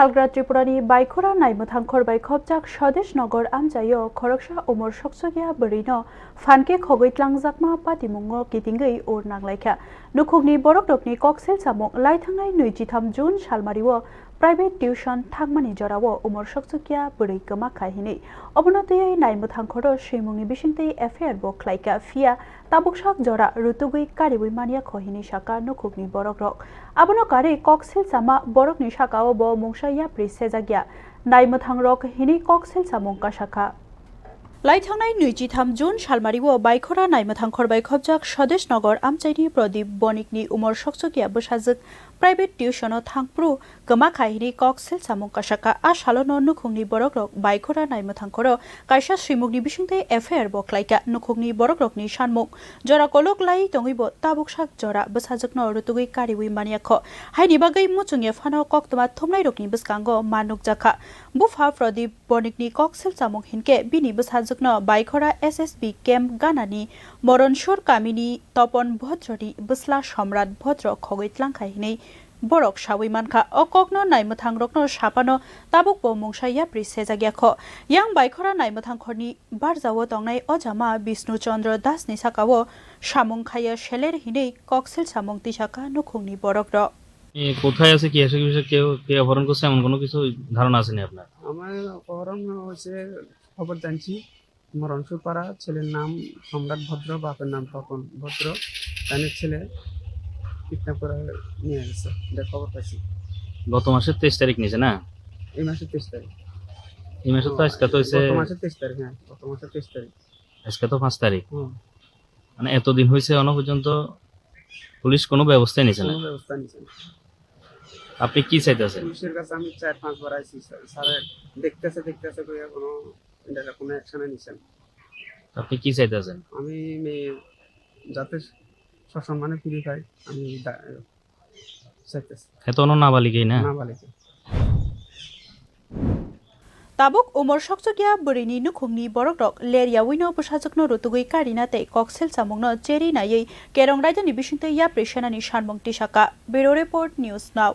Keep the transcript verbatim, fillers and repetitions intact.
Salgra Tripurani Baikhora naimwthang khorbai khopjak Swadesh Nagar amchaio khoroksa umor sokchokya bwrwino phan khe khogwi tlangjakma patimungo kitingwi ur nanglaikha. Nukhungni borokrokni koksil samung laithangnai nwichitham June salmario private tuition thangmani jorao umor sokchokya bwrwi kwma khai hinwi. Obono twiwi naimwthang khoro swimungni bisingtwi F I R bo khlaikha, phiya tabuk sak jora rutugwi kariwi manya kho hinwi sakha nukhungni borokrok. Abono karwi koksil sama borokni sakao bo mungsa yapri sejakya naimwthangrok hinwi koksil samung kasakha. Laithangnai nwichitham June salmario Baikhora naimwthang khorbai khopjak Swadesh Nagar amchaini Pradip Bonikni umor sokchokya bwsajwk private tuition-o thangphru kwma khai hinwi koksil samung kasakha. A salono nukhungni borokrok Baikhora naimwthang khoro kaisa swimungni bisingtwi F I R bo khlaikha. Nukhungni borokrokni sanmung jora kolok laiwi tongwibo tabuk sak jora bwsajwkno rutugwi kariwi manya kho. Haini bagwi muchungya phano koktwma thumnairokni bwskango ma nukjakha. Bupha Pradip Bonikni koksil samung hinkhe bini bwsajwkno Baikhora S S B camp ganani Moronsur kamini Topon Bhodroni bwsla Somrat Bhodro khogwi tlangkha hinwi borok sawi mankha. O kokno naimwthangrokno saphano tabukbo mungsa yapri sejakya kho. Yang Baikhora naimwthang khorni barjao tongnai ojama Bishnu Chandra Dasni sakao samung khaiya seler hinwi koksil samung tisakha nukhungni borokrok. এ, কোথায় আছে, কি আছে, কি বিষয়ে কেউ, কে অপহরণ করছে, এমন কোনো কিছু ধারণা আছে নি আপনার? আমার অপহরণ হয়েছে, খবর জানছি মরণসুর পাড়া, ছেলের নাম সম্রাট ভদ্র, বাপের নাম তপন ভদ্র, তাদের ছেলে কিডন্যাপ করে নিয়ে গেছে, এটা খবর পাইছি। গত মাসের তেইশ তারিখ নিছে না? এই মাসের তেইশ তারিখ। এই মাসে তো আজকে তো হয়েছে। গত মাসের তেইশ তারিখ, হ্যাঁ, গত মাসের তেইশ তারিখ। আজকে তো পাঁচ তারিখ। হুম। মানে এতদিন হয়েছে, এখনো পর্যন্ত পুলিশ কোনো ব্যবস্থা নিছে না? কোনো ব্যবস্থা নিছে না। আপনি কি চাইতেছেন? পুলিশের কাছে আমি চার পাঁচবার আইছি, স্যার, স্যারে দেখতেছে, দেখতেছে কইয়া কোনো, এটা কোনো অ্যাকশনে নিছে না। আপনি কি চাইতেছেন? আমি মেয়ে যাতে সসম্মানে ফিরে পাই, আমি দা-, চাইতেছি। এত নাবালিগই না? নাবালিগ। Tabuk umor sokchokya bwrwini nukhungni borokrok leryaui no bwsajwkno rutugwi karina tei koksil samungno cheri naiwi Kerong raidani bisingtwi yapri senani sanmung tisakha. Bureau Report, News Now.